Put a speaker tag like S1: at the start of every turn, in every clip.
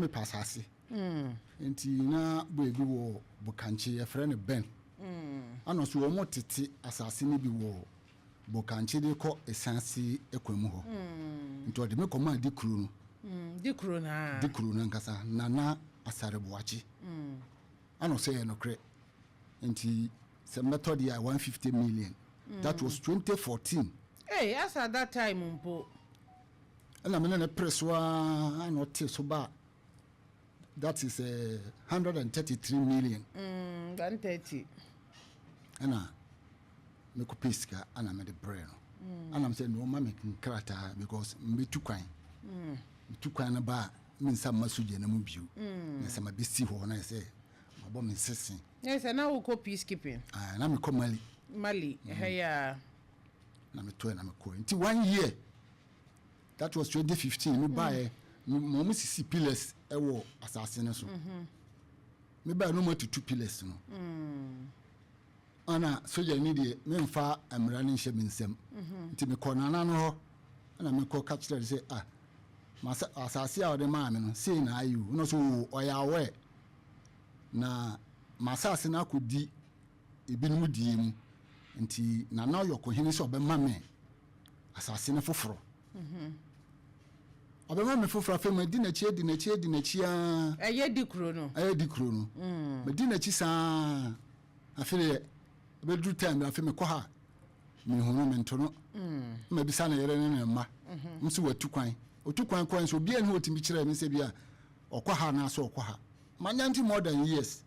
S1: mepɛ asase. Nti na boy bi wɔ Bokankye, yɛfrɛ no Ben. Ana so wɔn tete asase no bi wɔ Bokankye de kɔ Esanse kwan mu hɔ. Nti ɔde me kɔmaa di kuro no.
S2: Di kuro no a.
S1: Di kuro no ankasa, Nana Asare Boakye. Ana ɔsɛ yɛ nokorɛ. Nti sɛ mɛtɔ deɛ a, 150 million. That was 2014.
S2: Hey, as at that time mpo.
S1: Ɛna me ne ne pere so ara na ɔte so ba, that is 133 million.
S2: 130.
S1: Ɛna mekɔpɛ sika ana mede brɛ no. Ana sɛ ne ɔma me nkrataa because mbɛtu kwan. Metu kwan no ba a, me nsa mma sogya no mu bio. Na sɛ mabɛsi hɔ na sɛ mabɔ me nsese.
S2: Ne sɛ na wokɔ peacekeeping.
S1: Ah, na mekɔ Mali.
S2: Mali, ɛhɛ yɛ a.
S1: Na metɔɛ na mekɔɛ. Nti one year, that was 2015, mebaeɛ ma ɔmo sisi pillars ɛwɔ asase no so. Mebaeɛ no, ɔmo atutu pillars no. Ana sogya ni deɛ, memfa mmara no nhyɛ me nsam. Nti mekɔ nana no hɔ, ɛna mekɔ ka kyerɛ no sɛ, ah, masa asase a ɔde maa me no sei na ayɛ o. Ɔno so ɔyɛ aware na masase no akɔdi ebinom die mu. Nti nana ɔyɛ ɔkɔhene sɛ ɔbɛma me asase no foforɔ. Ɔbɛma me foforɔ. Afei madi n'akyi, adi n'akyi, adi n'akyi aa.
S2: Ɛyɛ di kuro no.
S1: Ɛyɛ di kuro no. Madi n'akyi saa. Afei deɛ, ɛbɛduru time bi, afei mekɔ ha, mehu no, mento no. Mabisa ne yere ne ne mma nso, watu kwan. Otu kwan kwan nso, obiara ne hɔ ɔtumi kyerɛ me sɛ bi a ɔkɔ ha anaasɛ ɔkɔ ha. Manyante more than years.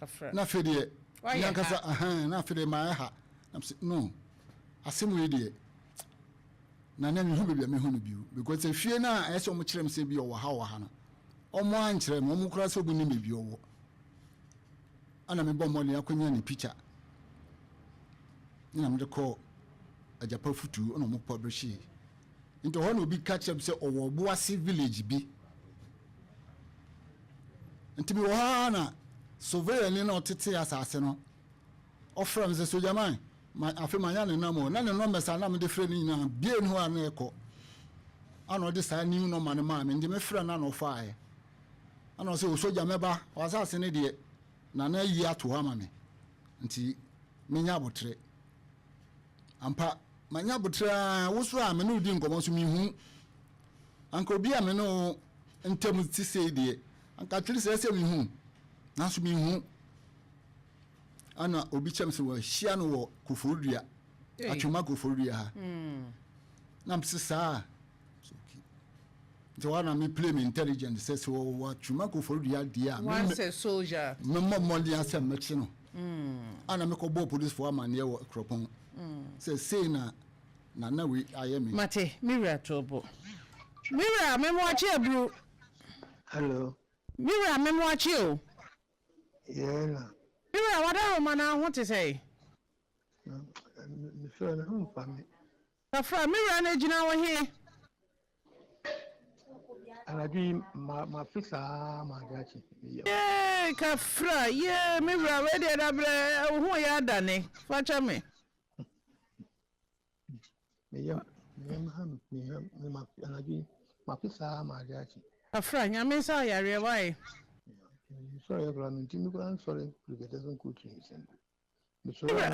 S2: Kafra.
S1: Na afei deɛ,
S2: Wayɛ
S1: me ankasa
S2: ha.
S1: Ahan, na afei deɛ mayɛ ha. Na sɛ no asɛm wei deɛ, na mehu baabi a mehu no bio, because efie no a ɛyɛ sɛ ɔmo kyerɛ me sɛ bi ɔwɔ ha, ɔwɔ ha no, ɔmo ankyerɛ me. Ɔmo koraa sɛ ɔmo nim baabi ɔwɔ. Ana mebɔ mmɔden akɔnya ne picture na mede kɔ Agyapa Futuo ɛna ɔmo publish. Nti hɔ na obi ka kyerɛ me sɛ ɔwɔ Ɔboase village bi. Nti mewɔ hɔ ara na surveyor ni na ɔtete asase no ɔfrɛ me sɛ, "Sogyaman ma." Afei manya ne nam o, na ne numbers a na mede frɛ no nyinaa bie ne hɔ a na ɛkɔ. Ana ɔde saa new number no maa me. Nti mefrɛ no ana ɔfaeɛ, ana ɔsɛ, "O sogya, mɛba w'asase no deɛ, nana ayi ato hɔ ama me, nti menya abotrɛ." Ampa, manya abotrɛ a wo so a me ne wo di nkɔmmɔ so mehu anka obi a me ne wo ntam te sei deɛ, anka at least ɛsɛ mehu, nanso mehu. Ana obi kyɛm sɛ wahyia no wɔ Koforidua.
S2: Hey.
S1: Atwoma Koforidua ha. Na mese saa. So, okay. Nti hɔ na me play me intelligent sɛ wɔwɔ Atwoma Koforidua deɛ a,
S2: Once a soldier.
S1: Memmɔ mmɔden asɛ mɛkye no. Ana mekɔbɔɔ policefoɔ amanneɛ wɔ Kuropɔn sɛ sei na nana wei ayɛ me.
S2: Mate, me wura to bo. Me wura, memoakye aburu.
S3: Hello.
S2: Me wura, memoakye o.
S3: Yeah, na.
S2: Me wura, wada Roma na ho te sɛ?
S3: Mesɔre, me ho mfa me.
S2: Kafra, me wura no gyina wɔ he?
S3: Anadwo yi ma mafe saa ma ade akye. Meyɛ.
S2: Yee, kafra, yee, me wura, wei deɛ dabrɛ wo ho yɛ adane. Fakyɛ me.
S3: Meyɛ meyɛ ha me me ma anadwo yi mafe saa ma ade akye.
S2: Kafra, Nyame nsa ayareɛ wae.
S3: Mesɔre yɛ koraa, mentumi koraa nsɔre pirikɛtɛ so nkɔ tiri nsɛm. Mesɔre a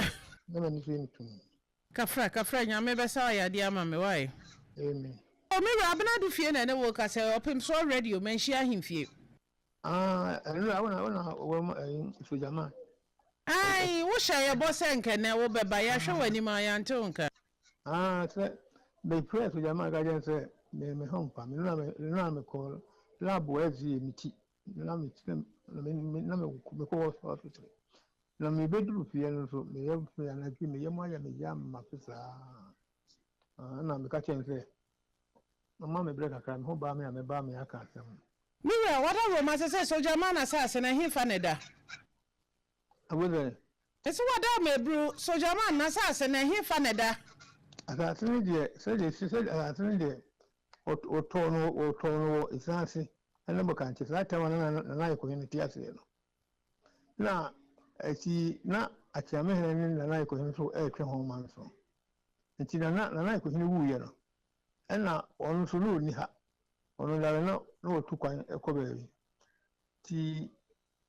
S3: na m'ani so yɛ me tum.
S2: Kafra, kafra, Nyame bɛsa ayadeɛ ama me wae.
S3: Amen.
S2: O, me wura, Abenado fie na ɛne wo kasa, ɔpem so radio manhyia ahemfie.
S3: Ah, ɛnura wona wɔ ma ɛyi sojama.
S2: Ai, wohyɛ yɛbɔ sɛ nkɛnɛ wobɛba, yɛahwɛ w'anim a yɛante wo nka.
S3: Ah, sɛ me frɛ sojama ka kyerɛ sɛ me ho mfa me nura, me kɔ lab wɔ FDA me ti na me ti na me na me me kɔ hospital na me bɛduru fie no nso, meyɛ me anadwo meyɛ mu ayɛ me yam mafe saa. Ah, na meka kyerɛ no sɛ mama me brɛ kakra, me ho baa me a mebaa me aka asɛm no.
S2: Me wura, wada Roma sɛ sogyaman asase no ɛhefa ne da?
S3: Abo sɛ.
S2: Ɛsɛ wada maburu sogyaman n'asase no ɛhefa ne da?
S3: Asase no deɛ, sɛdeɛ si sɛ asase no deɛ, wɔtɔɔ no wɔ Esaase ɛne Bokankye saa tam a na Nana Ayɛkɔhene no te aseɛ no. Na akyi na Akyeamehene ne Nana Ayɛkɔhene nso ɛretwe ho ma nso. Nti Nana Ayɛkɔhene wuiɛ no, ɛna ɔno nso na ɔnni ha. Ɔno yare na na ɔtu kwan kɔ baabi. Nti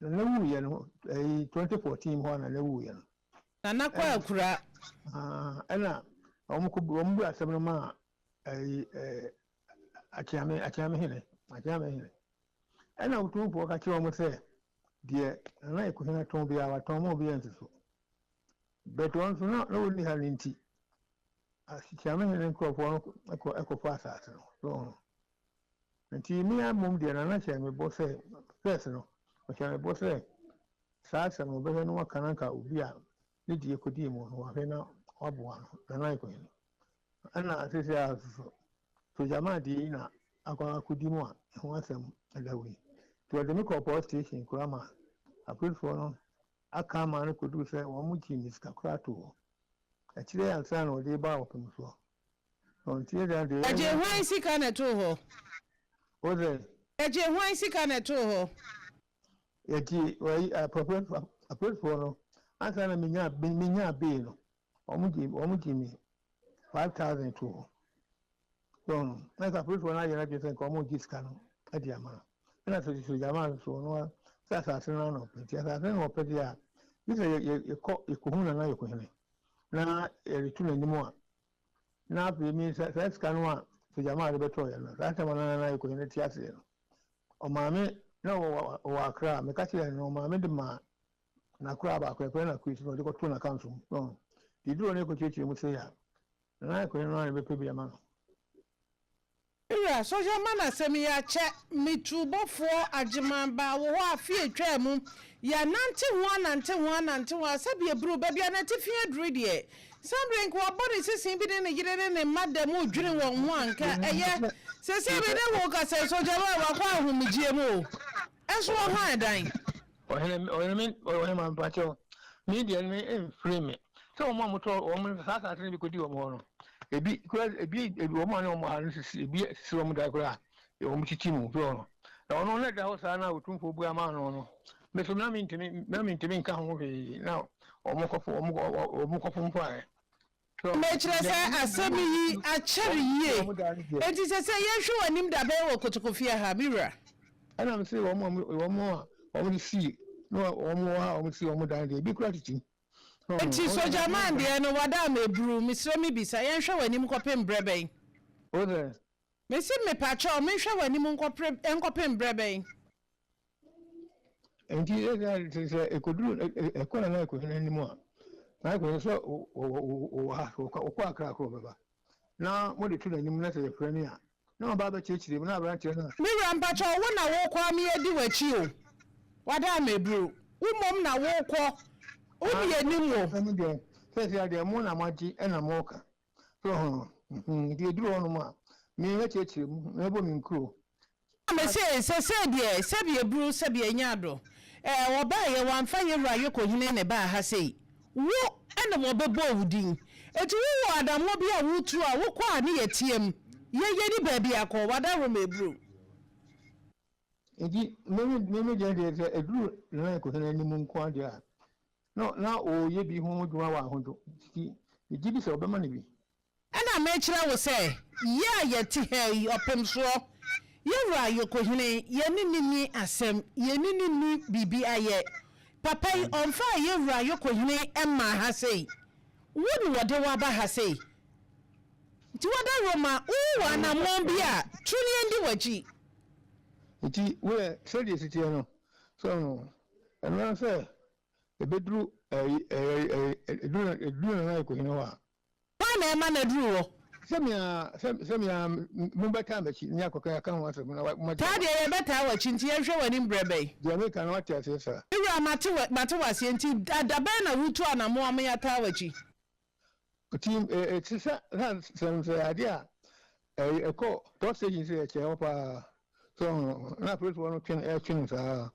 S3: Nana wuiɛ no, ɛyi 2014 hɔ a Nana wuiɛ no.
S2: Nana kɔ akura.
S3: Ɛna wɔn kɔ wɔn bu asɛm no maa ɛyi ɛɛ Akyeame Akyeame hene Akyeame hene. Ɛna Otumfoɔ ka kyerɛ wɔn sɛ deɛ Nana Ekuhene tɔn biara watɔn ma obiara nsi so. But wɔn nso na na wɔnni ha no nti Akyeame hene nkurɔfoɔ no kɔ ɛkɔfa asase no. So ho. Nti me ara mmom deɛ Nana hyɛɛ me bɔ sɛ first no ɔhyɛɛ me bɔ sɛ saa asɛm no ɔbɛhwɛ na waka na anka obi a ne deɛ kɔdii mu no wahwɛ na waboa no Nana Ekuhene. Ɛna seesei ara nso so, Sogyaman deɛ yi na akɔ akɔdi mu a ɛho asɛm da hɔ yi. Nti wɔde me kɔɔ police station koraa ma apolisifoɔ no aka ama no kɔduru sɛ wɔn gyee me sika koraa too hɔ. Akyire yi ansa na wɔde baa ɔpem soɔ. Na ɔnteɛ deɛ deɛ
S2: Yɛgyee hwan sika na ɛtoo hɔ?
S3: Wo sɛ?
S2: Yɛgyee hwan sika na ɛtoo hɔ?
S3: Yɛgyee wɔyi apolisifoɔ no ansa na menyaa menyaa bail no. Wɔn gye wɔn gye me 5000 too hɔ. So no, na sɛ apolisifoɔ no ayɛ n'adwene sɛ nka wɔn regye sika no de ama no. Ɛna sɛ sogyaman no so ɔno sɛ asase no ano ɔpɛ nti asase no ɔpɛ deɛ a gye sɛ yɛkɔ yɛkɔhu Nana Yokohene na yɛde to n'anim a na afei mi saa sika no a sogyaman de bɛtɔɔ yɛn no saa ntɛm a na Nana Yokohene te aseɛ no ɔmaame na ɔwɔ Accra meka kyerɛ no ɔmaame de maa N'akoraa baako, yɛfrɛ no Akwesi, na ɔde kɔtoo n'akanso mu. So ho? Nti eduru hɔ na yɛkɔkyerɛkyerɛ mu sei a, Nana Akwesi no ara na ɛbɛpɛ bi ama no.
S2: Me wura, sɔhwɛ ma no asɛm yi akyɛ. Me tuubɔfoɔ Agyeman baa wo hɔ afe a ɛtwaa mu. Yɛanante ho anante ho anante ho a, sɛdeɛ ɛburu baabi a n'atifi aduru deɛ, saa berɛ yi nka wabɔ ne sese bi ne ne yere ne ne mma da mu redwene wɔn ho a, nka ɛyɛ. Seesei me ne wo rekasa yi, Sogyaman, wakɔ ahomegyeɛ mu o. Nso wɔhan dan.
S3: Ɔhene, ɔhene me, ɔhene ma mpakyɛw, me deɛ me mfiri me sɛ wɔn a wɔtɔ wɔn saa asase no bi kɔdi wɔn hɔ no, ebi kura ebi ebi wɔn a ne wɔn ha no sisi ebi sisi wɔn dan koraa wɔn titi mu so no na ɔno na ɛda hɔ saa na otumfoɔ bu ama no no me so na mentumi na mentumi nka ho hwee na wɔn kɔfo wɔn wɔn kɔfo mpo ayɛ.
S2: Mekyerɛ sɛ asɛm yi akyɛre yie, enti sɛ sɛ yɛnhwɛ w'anim da bɛn wɔ Kotokofie ha, me wura?
S3: Ɛna mese wɔn a wɔn a wɔn sii na wɔn wɔ ha a wɔn si wɔn dan deɛ ebi kura tete mu.
S2: Enti sogya man deɛ no wada ama eburu, mesrɛ me bisa, yɛnhwɛ w'anim nkɔpem berɛ bɛn?
S3: Wo sɛ?
S2: Mese mepakyɛw, menhwɛ w'anim nkɔpem berɛ bɛn?
S3: Enti sɛ sɛ ɛkɔduru ɛkɔ Nana Akuhene anim a, Nana Akuhene sɛ ɔwɔ ha, ɔkɔ Accra korɔ ɔbɛba. Na mode to n'anim na sɛ yɛfrɛ me a, na waba abɛkyerɛkyerɛ mu na aberanteɛ no a.
S2: Me wura mpakyɛw wo na wokɔ a me adi w'akyi o, wada ama aburu, wo mmom na wokɔ, wo ne yɛnim wo.
S3: Asɛm deɛ, seesei ara deɛ mo na moagye na moka. So ho? Nti ɛduru hɔnom a, me mɛkyerɛkyerɛ mu, mɛbɔ me nkuro.
S2: Na mese, Sesei deɛ, sɛbi aburu, sɛbi anya ado. Ɛɛ, wɔbaeɛ, wɔamfa yɛn wura Yokohene na ɛbaa ha sei. Wo na wɔbɛbɔɔ wo din. Enti wowɔ adammɔ bi a woretu a, wokɔ a ne yɛteam. Yɛ, yɛnni baabi akɔ, w'adaworoma aburu.
S3: Enti me, me, me deɛ deɛ, sɛ ɛduru Nana Yokohene anim nko ara deɛ a, Na na ɔreyɛ bi ho adwuma wɔ ahodwo nti, megye di sɛ ɔbɛma no bi.
S2: Ɛna mekyerɛ wo sɛ, yɛ a yɛte ha yi, ɔpemsoɔ, yɛ wura Yokohene, yɛne no nni asɛm, yɛne no nni biribi ayɛ. Papa yi, ɔmfaa yɛ wura Yokohene mmaa ha sei. Wo na wɔde wo aba ha sei. Nti w'adaworoma, wowɔ anammɔn bi a, tu na yɛndi w'akyi.
S3: Nti woyɛ sɛdeɛ ɛsi teɛ no, so ho, ɛno ara sɛ Ɛbɛduru ɛyi ɛyi ɛyi ɛduru ɛduru Nana Ekohene hɔ a.
S2: Hwan na ɛma no aduru hɔ?
S3: Sɛ me ara sɛ sɛ me ara mobɛtaa m'akyi ne akɔka aka ho asɛm na moate.
S2: Taa deɛ yɛbɛtaa w'akyi nti yɛnhwɛ w'anim berɛ bɛn?
S3: Deɛ meka no woate aseɛ saa?
S2: Me wura mate wɔ mate w'aseɛ nti da da bɛn na wotu anamoa ma yɛataa w'akyi?
S3: Nti ɛte sɛ sɛ sɛ adeɛ a ɛkɔ police station sɛ ɛkyɛ hɔ paa so na apolisifoɔ no twe ɛtwe no saa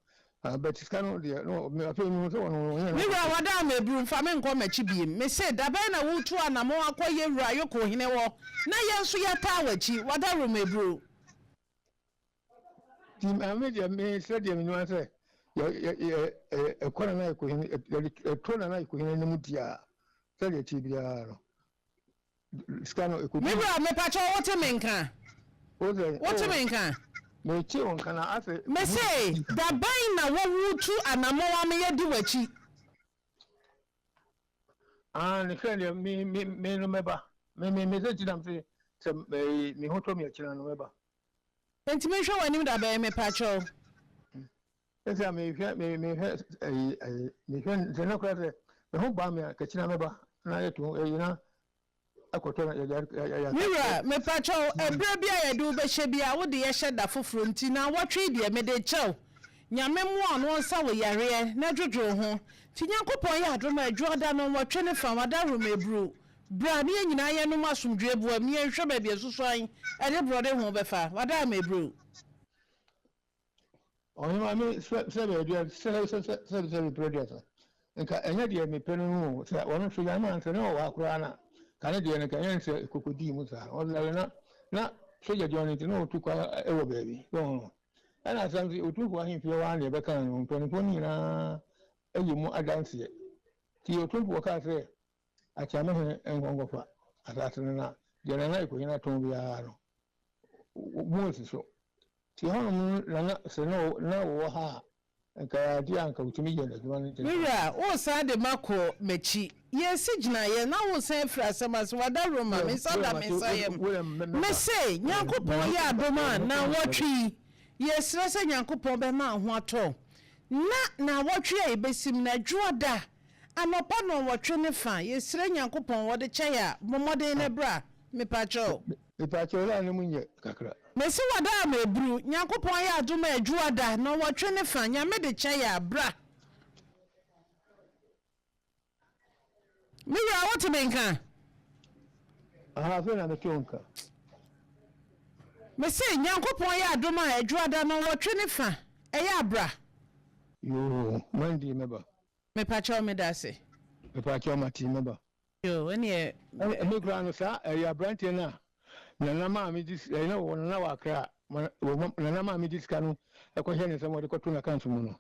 S3: but sika no deɛ no afei mehu sɛ wɔn wɔn
S2: Me wura wada ama aburu mfa me nkɔ m'akyi biem mese da bɛn na wotu anamɔn akɔ yɛ wura Yoko hene hɔ na yɛn nso yɛataa w'akyi wada roma aburu.
S3: Nti maame deɛ me sɛ deɛ menim ara sɛ yɛ yɛ yɛ ɛkɔ nana ekohene yɛde ɛto nana ekohene anim di a sɛdeɛ ɛteɛ biara no sika no ekodu.
S2: Me wura mepakyɛw wote me nka?
S3: Wo sɛ
S2: Wote me nka?
S3: Mete wo nka na afei.
S2: Mese, da bɛn na wo woretu anammɔn ama yɛadi w'akyi?
S3: Ah, ne hwɛ deɛ me me me no mɛba. Me me me sɛ ti nam se sɛ me me ho tɔ me akyina no mɛba.
S2: Enti menhwɛ w'anim da bɛn mepakyɛw?
S3: Ɛsɛ a mehwɛ me mehwɛ ɛyi ɛyi mehwɛ sɛ na kora sɛ me ho ba me a kakyina mɛba na yɛto ɛyi na
S2: Me wura, mepakyɛw, ɛberɛ bi a yɛde wo bɛhyɛ biara, wode yɛ hyɛ da foforɔ nti, naawɔtwe yi deɛ, mede rekyɛ wo. Nyame mmoa wo na ɔnsa wo yareɛ, na dwodwo wo ho. Nti Nyankopɔn yɛ adom a, Adwuada no, nwɔtwe ne fa, w'adahoro aburu. Bra na yɛn nyinaa yɛnnom asomdwoeɛ boam na yɛnhwɛ baabi a susuan de borɔde ho bɛfa. W'adahoro aburu.
S3: Ɔhema me sɛ sɛ baabi a sɛ sɛ sɛ sɛ sɛ mepere aduasa nka ɛnyɛ deɛ mepɛ no no o sɛ ɔno nso yɛn maa sɛ na ɔwɔ ha koraa na ka ne deɛ no nka ɛnyɛ sɛ kɔkɔdii mu saa ɔdare na na sogya gyɔn no nti na ɔtu kwa wɔ baabi so ho ɛna asɛm sɛ ɔtumfoɔ ahemfie hɔ ara na yɛbɛka no mpanimfoɔ no nyinaa ayi mu adanseɛ nti ɔtumfoɔ kaa sɛ Akyeame hene nkɔ nkɔfa asase no na deɛ Nana Ekohene atɔn biara no mu nsi so Nti hɔnom no na na sɛ na na wɔwɔ ha a, nka ɛyɛ adeɛ a nka wɔtumi yɛ n'adwuma no
S2: Me
S3: ntɛmntɛm.
S2: wura, woresan de makɔ m'akyi. Yɛresi gyinaeɛ na woresan afiri asɛm ase. W'adaworoma, me nsa da me nsa yam. Mese, Nyankopɔn yɛ adom a, nnawɔtwe yi, yɛresrɛ sɛ Nyankopɔn bɛma wo ho atɔ wo. Na nnawɔtwe a yɛbɛsim no, Adwoada, Anɔpa nnɔnwɔtwe ne fa, yɛsrɛ Nyankopɔn, wɔde kyɛ yɛ a, bɔ mmɔden na bra, mepakyɛw.
S3: Mepakyɛw line no mu nyɛ kakra.
S2: Mese wada a meburu, Nyankopɔn ayɛ adom a Adwuada, nnɔnwɔtwe ne fa, Nyame de kyɛ yɛ a, bra. Me wura, wote me nka?
S3: Aha, afei na mete wo nka.
S2: Mese Nyankopɔn yɛ adom a Adwuada, nnɔnwɔtwe ne fa, ɛyɛ a bra.
S3: Yoo, Monday mɛba.
S2: Mepakyɛw medase.
S3: Mepakyɛw mate mɛba.
S2: Yoo ɛneɛ.
S3: Me koraa no saa ɛyɛ abranteɛ no a nana maa me di ɛyɛ na wɔ nana wɔ akra wɔ nana maa me di sika no ɛkɔhyɛ ne nsam ɔde kɔto n'account mu no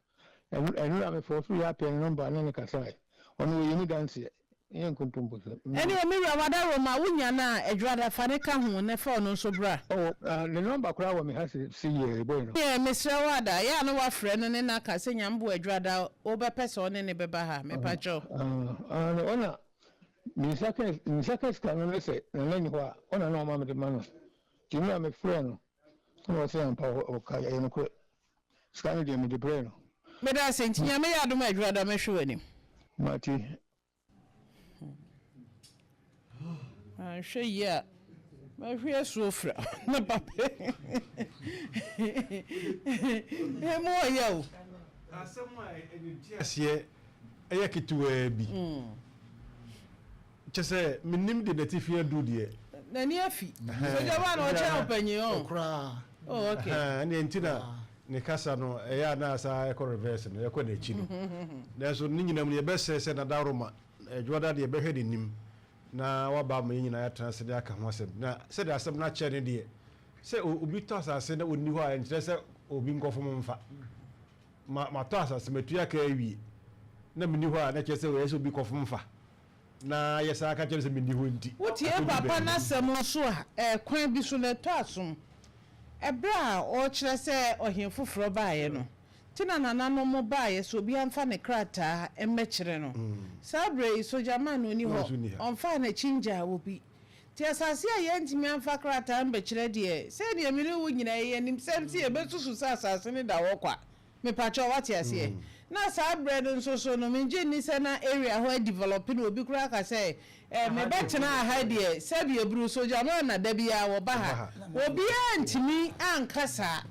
S3: ɛno ɛno na me fɔ so yɛ apɛ ne nɔmba ne ne kasae ɔno ɔyɛ mu danseɛ ɛnyɛ nkontomposɛm.
S2: Ɛneɛ me wura w'adaworoma wo nya no a adwuada fa no ka ho na fa ɔno nso bra.
S3: Oh ne number koraa wɔ me ha se se yɛ boy no.
S2: Ɛneɛ mesrɛ wo ada ɛyɛ a na wafrɛ no ne no aka sɛ Nyame boa adwuada wo bɛpɛ sɛ ɔne no bɛba ha mepakyɛw.
S3: Ah ah ɔna me nsa ka me nsa ka sika no ne sɛ Nana nni hɔ a ɔna na ɔma mede ma no nti me a me frɛ no ɛna ɔse ampa ɔka ɛyɛ nokorɛ sika no deɛ mede brɛɛ no.
S2: Medase nti Nyame yɛ adom a adwuada mɛhwɛ w'anim.
S3: Mate.
S2: Anhwɛ yie a, mɛhwe asuo fra na papa emu ɔyɛ o.
S4: Asɛm a ne nteaseɛ yɛ ketewaa bi. Kyɛ sɛ mennim deɛ n'atifi aduru deɛ.
S2: N'ani afi. Sogya ba na ɔkyɛn ɔpanyin ɔ.
S1: Koraa.
S2: Oh okay.
S4: Ɛnneɛ nti na ne kasa no ɛyɛ a na asa ɛkɔ reverse no, ɛkɔ n'akyi no. Nanso ne nyinaa mu no yɛbɛsrɛ sɛ Nadaworoma, Dwoada deɛ bɛhwɛ n'anim na waba ama yɛn nyinaa yɛatena ase de aka ho asɛm. Na sɛdeɛ asɛm no akyɛ no deɛ, sɛ obi tɔ asase na ɔnni hɔ a, ɛnkyerɛ sɛ obi nkɔfom mfa. Ma matɔ asase, matua ka awie na menni hɔ a, na ɛkyerɛ sɛ ɛyɛ sɛ obi kɔfom fa. Na yɛsan ka kyerɛ no sɛ menni hɔ nti,
S2: Wotie
S4: akɔdu
S2: papa
S4: baabi.
S2: no asɛm nso a, ɛkwan bi so no, ɛtɔ asom. Ɛberɛ a ɔrekyerɛ sɛ ɔhene foforɔ baeɛ no, nti na nananom baeɛ sɛ obiara mfa ne krataa mmɛkyerɛ no. Saa berɛ yi, sogyaman no ɔnni hɔ, ɔmfaa n'akyi ngyaa obi. Nti asase a yɛantumi amfa krataa ambɛkyerɛ deɛ, sɛdeɛ me ne wo nyinaa yɛnim sɛ nti yɛbɛsusu sɛ asase no da hɔ kwa. Mepakyɛw wate aseɛ? Na saa berɛ no nso so no mengye nni sɛ na area hɔ adevelop na obi koraa ka sɛ eh mebɛtena ha deɛ sɛbi aburu so gyama na da biara wɔba ha. Obiara antumi anka saa.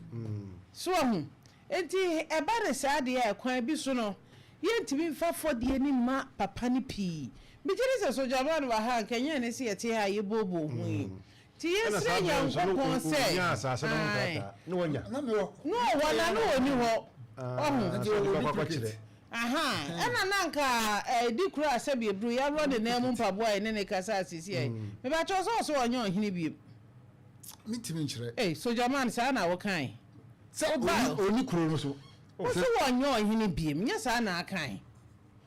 S2: So wahu? Enti ɛba no saa deɛ a kwan bi so no yɛntumi mfa fɔdie no mma papa no pii. Megye di sɛ Sogyaman wɔ ha a anka ɛnyɛ ɛne sɛ yɛte ha a yɛbooboo ho yi. Nti
S4: Ɛna
S2: yɛnsrɛ
S4: saa berɛ nso no
S2: Nyankopɔn sɛ,
S4: ɔnyaa asase no ho
S2: ae,
S4: nkrataa. Na wanya.
S1: Na mewɔ.
S2: Na ɔwɔ na na ɔnni hɔ. Wahu?
S4: Nti ɔde kɔ akɔkyerɛ.
S2: Aha, ɛna na anka ɛdi koro a sɛbi eburu yɛaworɔ ne nan mu mpaboa a yɛne no kasa a seesei yi. Mepakyɛw sɛ ɔse ɔnyɛ ɔhene biom.
S1: Mentumi nkyerɛ.
S2: Ei, Sogyaman, saa na wokae?
S1: Sɛ
S2: Woba.
S1: ɔnni kuro no so.
S2: Wose wɔnyɛ ɔhene biom, nyɛ saa na akae?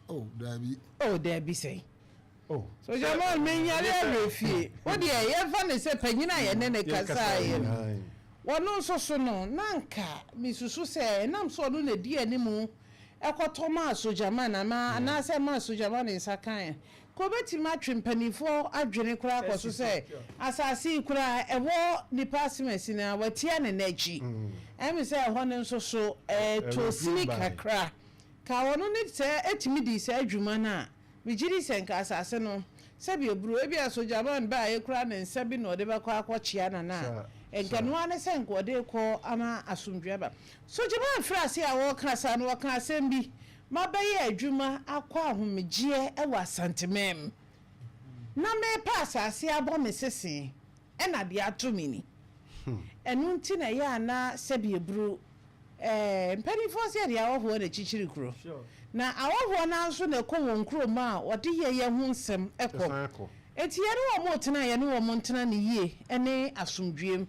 S1: Oh, daabi.
S2: Oh, daabi sɛn?
S4: Oh,
S2: So Jamal, menyare awerɛ fie. Wo deɛ, yɛmfa no sɛ panyin a yɛne no kasaeɛ no,
S4: sɛ.
S2: Ɔno nso so no, na anka mesusu sɛ ɛnam sɛ ɔno na ɛdi anim kɔtɔ maa Sogyaman anaa anaasɛ ɛmaa Sogyaman nsa kae a, nka ɔbɛtumi atwe mpanimfoɔ adwene koraa akɔ so sɛ asase yi koraa ɛwɔ nipa asemasi no a watia ne nan akyi. Ɛyɛ me sɛ ɛhɔ no nso so ɛtɔɔ sini kakra. Ka ɔno ne sɛ ɛtumi dii saa dwuma no a, Megye di sɛ nka asase no, sɛbi aburo, ebia sogyaman ba a ekura ne nsa bi na ɔde bɛkɔ akɔkyea Nana a, nka ɛno ara ne sɛ nka ɔde rekɔ ama asomdwoe aba. Sogyaman firii ase a ɔreka saa no, ɔkaa asɛm bi, Mabɛyɛ adwuma akɔ ahomegyeɛ wɔ Asanteman mu, na merepɛ asase abɔ me sese, ɛna deɛ ato me ni. Ɛno nti na ɛyɛ a na sɛbi aburo Ɛɛ, mpanimfoɔ sɛ yɛde ahɔhoɔ na ɛkyikyiri kuro. Na ahɔhoɔ no ara nso na ɛkɔ wɔn kurom a wɔde yɛyɛ ho nsɛm kɔ. Enti yɛne wɔn retena a, yɛne wɔn ntena no yie ne asomdwoeɛ mu,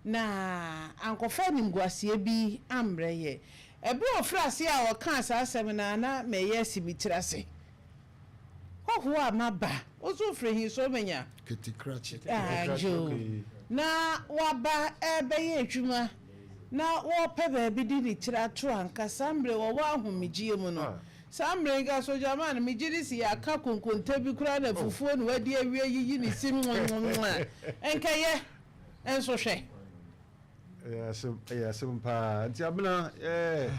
S2: na ankɔfa animguaseɛ bi ammrɛ yɛn. Ɛberɛ a ɔfirii aseɛ a ɔkaa saa asɛm no ara, na mereyɛ asi me tiri ase. Hɔhoɔ a maba, wo nso wofiri he so manya?
S1: Ketekrakye.
S2: Ajo, na waba rebɛyɛ adwuma na wɔrepɛ baabi de ne tiri ato anka saa mmerɛ wɔwɔ ahomegyeɛ mu no. Saa mmerɛ yi nka sogyaman no, megye di se yɛaka konkonte bi koraa na fufuo na wadi awie ayiyi ne se nwonwonwo a, nka ɛyɛ. Nso hwɛ.
S4: Ɛyɛ asɛm, ɛyɛ asɛm paa. Nti Abena, ɛɛ,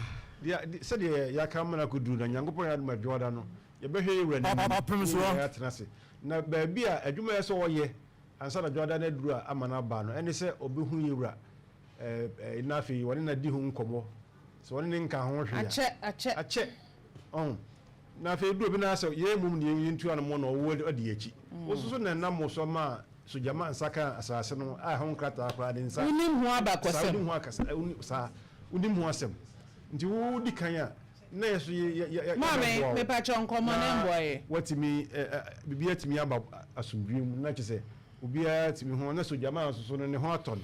S4: deɛ, sɛdeɛ yɛaka amena akɔduru na Nyankopɔn yɛ adom a Dwoada no, yɛbɛhwɛ yɛn Wura no anim,
S5: Ɔpem
S4: ne
S5: soɔ.
S4: nyinaa atena ase. Na baabi a adwuma a ɛsɛ sɛ ɔyɛ ansa na Dwoada no aduru a ama no aba no, ɛne sɛ ɔbɛhu yɛn Wura, ɛɛ, ɛɛ, na afei ɔne no adi ho nkɔmmɔ. Sɛ ɔne no nka ho hwee a,
S2: Akyɛ, akyɛ.
S4: akyɛ. Ɔho. Na afei edu obi na sɛ yɛn mmom deɛ yɛntu anamɔ na ɔwɔ adi yɛn akyi. Wo nso so na ɛnam wo so ma Sogyama nsa kaa asase no a ɛho nkrataa koraa ne nsa.
S2: Wonim ho
S4: Saa,
S2: abakɔsɛm.
S4: wonim ho akasa, wonim, saa, wonim ho asɛm. Nti wodi kan a, na yɛn nso yɛ, yɛ, yɛ,
S2: Maame,
S4: yɛbɛboa wo.
S2: mepakyɛw nkɔmmɔ no
S4: Na
S2: mboa yɛ.
S4: watumi, ɛ, ɛ, biribi atumi aba asomdwoe mu, na kyerɛ sɛ obiara atumi ho, na Sogyama nso so no, ne ho atɔ no.